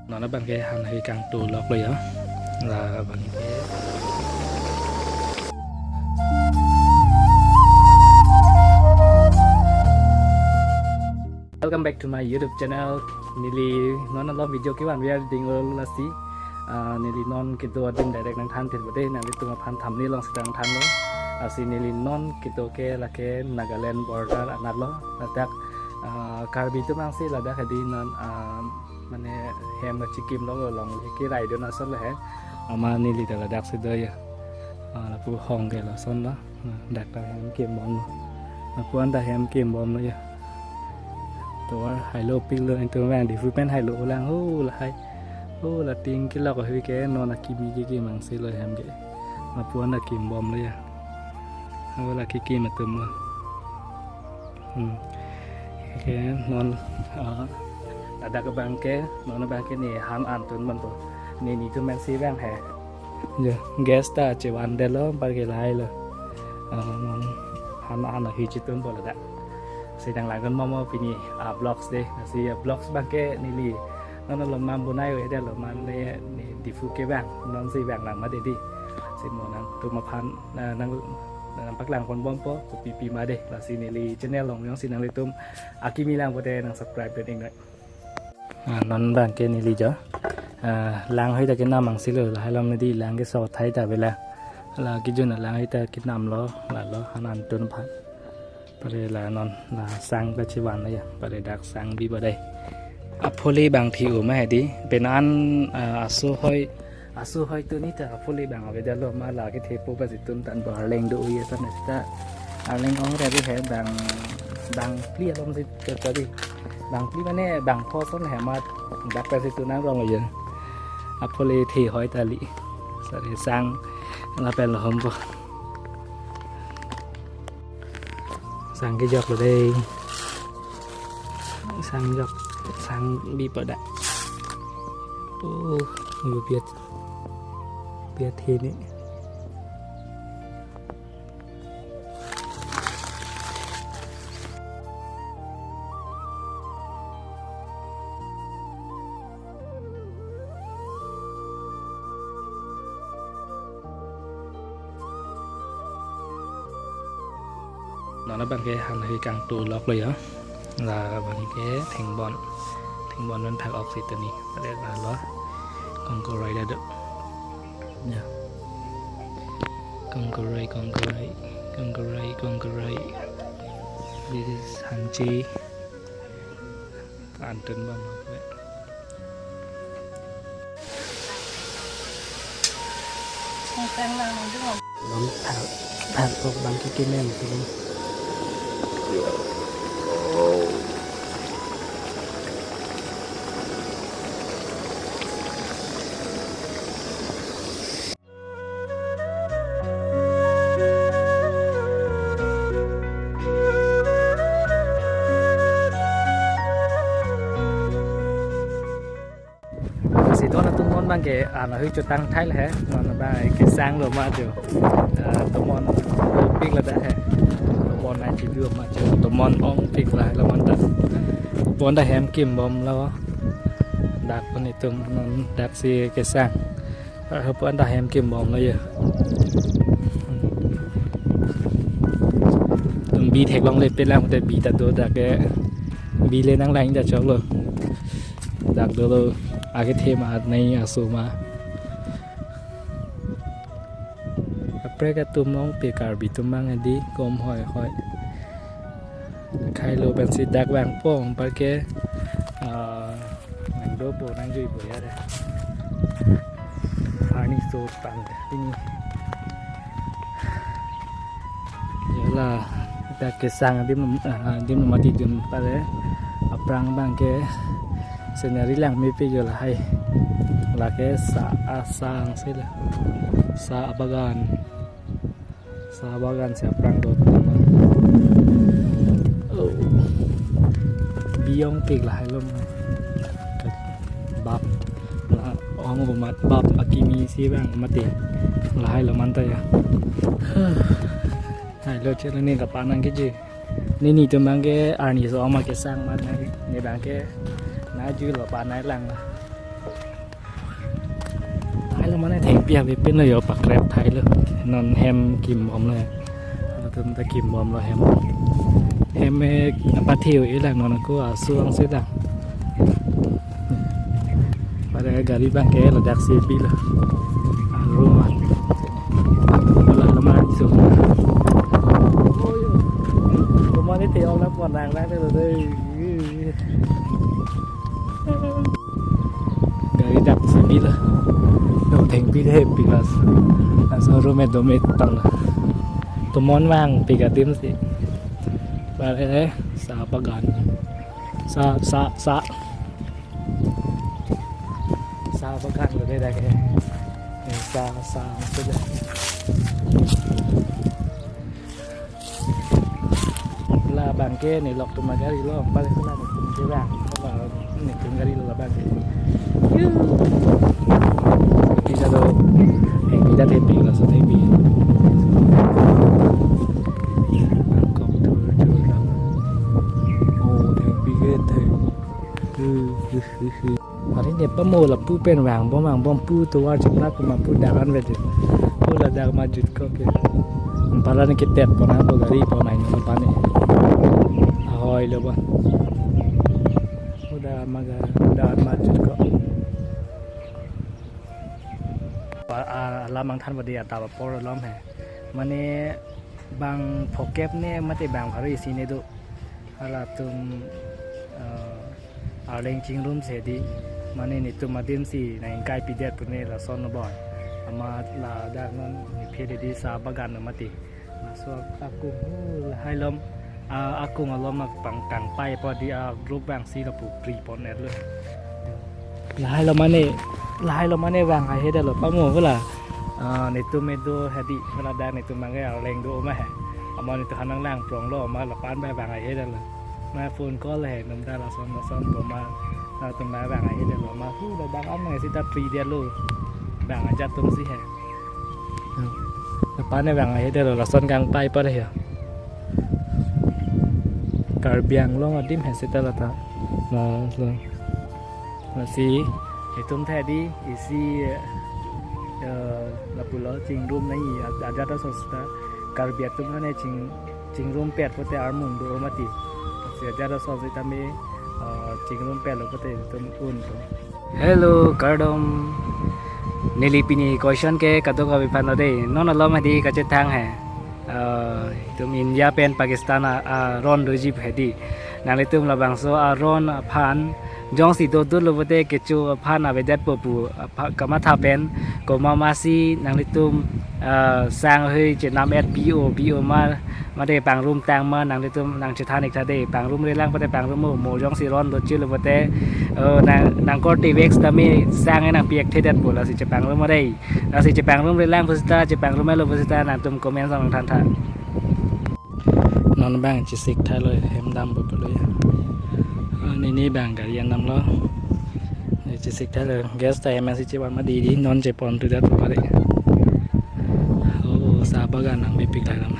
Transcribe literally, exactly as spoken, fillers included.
Non abangke han ahui kangtulok lo ya. Labangke. Welcome back to my YouTube channel. Neli non along video kevan biar dingol lasi. Ah, neli non kedo adim direct nangthan thir bade, nanglitum aphan thumbnail along sitang thanlo. Lasi neli non kedo ke lake Nagaland border anat lo. Ladak, ah, Karbi atum angsi ladak hedi non, ah, mane hem kachikimlo, longle kerai dun asonlo he. Amat neli ta ladak si do ya. Ah, lapu hong ke lason lo. Ah, dak ta hem kimbom lo. Lapu-an ta hem kimbom lo ya. Tovar hailo piklo, itum vang Diphu pen hailo lang ho lahai. Ho la ting kelok ahui ke non akimi kekim angsi lo hem ke. Lapu-an ta kimbom lo ya. Ho la kekim atum lo. Hmm. Ke non, ah, ladak abangke, non abangke ne han an tun man po. Ne netum pensi vang he. Ya, gas ta chevan detlo, anparke lahai lo. Ah, non han an ahui chitum po ladak. Si nanglang dun momo pini, ah, vlogs de. Si, ah, vlogs abangke neli non lo mam bonai we detlo, mane ne Diphu kevang, non si vang lang ma de di. Si mo nangtum aphan, ah, nang, nangpaklang ponbom po, kopi pi ma de. Lasi neli channel along jongsi nanglitum akimi lang pote nang subscribe dun iknoi. Ah, non abangke neli jo. Ah, lang ahui ta kenam angsi lo, lahai along ne di lang keso thai ta bela. La kejun lang ahui ta kenam lo, lalo han an tun aphan. Pare la non, la sang ta chevan lo ya, pare dak sang bi badai. Aphole abang thi-o ma hedi, pen an, ah, aso hoi, aso hoi tu ni ta aphole abang ave detlo ma, la kethe po ba si tun tan bo arleng do uye tan sita. Arleng ong re he bang, bang phli alom si ke tadi. Bang phli mane bang pho son he mat dak pe si tu nang rong lo ya. Aphole thi hoi tali. Sare sang lapen lo hom po. Sang kejok lo dei. Sang jok, sang bi pada. Oh, ngu piat, piat hini. Non abangke han ahui kangtulok lo ya. Labangke thengbon. Thengbon pen thak ok si tuni. Pare lalo. Kongkoroi ta do. Ya. Kongkoroi, kongkoroi. Kongkoroi, kongkoroi. This is hanchi. An tun bang. Lom thal, thal ok abangke kemen tu. Si don atum non abangke, ah, an ahui chotang thai le he, non abang kesang lo ma jo. Ah, tomon pik ladak he. Tomon nai chibi ma jo. Tomon ong pik la lo man ta. Pon ta hem kimbom lo. Dak pon itum non dak si kesang. Ah, pon ta hem kimbom lo ya. Tum bi theklongle pelang te bi ta do dak ke. Bi le nanglang ta choklo. Dak dolo akethe ma nai aso ma. Kaprek atum ongpik, Karbi atum abang hedi kom hoi hoi. Khailo pensi dak vangpo anparke, ah, nangdopo nangjui po ya de. Arni so tan de pini. Yola, dak kesang adim, ah, adim mati dun pare. Aphrang abangke scenery lang mepik yola hai. Lake sa asang sila. Sa abagan. Sa abagan si aphrang do. Oh. Bi ongpik lahai lo. Bap. La ong umat bap akimi si abang mati. Lahai lo man ta ya. Hai lo chelo ne kapanang keji. Ne netum abangke arni so ma kesang man nai. Ne abangke naju lo panai lang. Mane thengpi avepinlo, yo pakrep thailo. Non hem kimbomlo. Latum ta kimbomlo hem. Hem, eh, patheo-e lang, non ako asong si lang. Pada gari abangke ladak si pilo. Arum an. Wala lamar so. Tomon ne te-ong nangpon nang nang te lo dei. Gari dak si pilo. Dong thengpi dei pilo. Laso arum edo me tanglo. Tomon vangpik adim si. Bare sa bagan. Sa, sa, sa. Sa bagan lo dei dak ke. Eh, sa, sa, sudah. Labangke ne lok atum agari lo, balik sana ne atum ke bang. Apa ne atum gari lo labangke. Yu. Kita do. Eh, kita thengpi laso thengpi. Angkok tur tur lam. Oh, thengpi ke theng. Hu, hu, hu, hu. Hari ne pamo lapu pen vangbom vangbom pu tovar chipra kuma pu daran vede. Pu ladak majut ko ke. Ampara ne ketep pon nangpo gari pon nai no pane. Ahoi lo ba. Pu daran maga, daran majut ko. Pa, a, alam angthan vade atap apor alom he. Mane bang phokep ne mate bang pharo isi ne do. Halatum, eh, arleng chingrum si dei, mane netum adim si nang ingkai pidet pu ne lason bon. Amat ladak non nephe dei sa bagan mati. Laso akung, uh, lahai alom, ah, akung alom nangpang kangpai po dei, ah, group abang si lapu pri pon-et lo. Lahai alom mane, lahai alom mane vang ahe detlo pamo hala. Ah, netum edo he dei, hala dak netum abangke arleng do ma he. Amat netum hanang lang prong lo, amat lapu an ba vang ahe detlo. Ma phone call he, num ta lason lason bo ma, latum ba vang ahe detlo ma, hu, ladak an nang sita pri detlo. Vang ajat atum si he. Lapu an ne vang ahe detlo, lason kangpai apor he. Karbi Anglong adim he sita lata. La, la. Lasi, itum thadi, isi, eh, lapulo, chingrum nai, a-, ajat ason sita, Karbi atum mane ching, chingrumpet pote armung do mati. Lasi ajat ason sitame, eh, chingrumpetlo pote itum un to. Hello, kardom. Neli pini question ke kadokave aphan lo dei. Non alom he dei kachethang he. Eh, itum India pen Pakistan a, aron doji he dei. Nanglitum labangso aron aphan jongsi dodunlo pote kecho aphan avedetpo pu apha-, kamatha pen komat masi nanglitum, eh, sang hei chenam-et pi-o, pi-o ma, mate pangrum tang ma, nanglitum nangchethan ik tha dei. Pangrumre lang pote pangrum mo, mo jongsi ron dochilo pote, eh, nang, nangkorte vek sitame sang nangpi-ek thedetpo, lasi chepangrum ma dei. Lasi chepangrumre lang pu sita, chepangrum-etlo pu sita, nangtum comment along than tha. Non abang chesik thailo, hem dampo pulo ya. Ah, neli abang gari an damlo. Eh, chesik thailo, gas ta M S C chevan ma dei dei, non chepon tu dat pare. Oh, sa bagan nangpipik tha lam.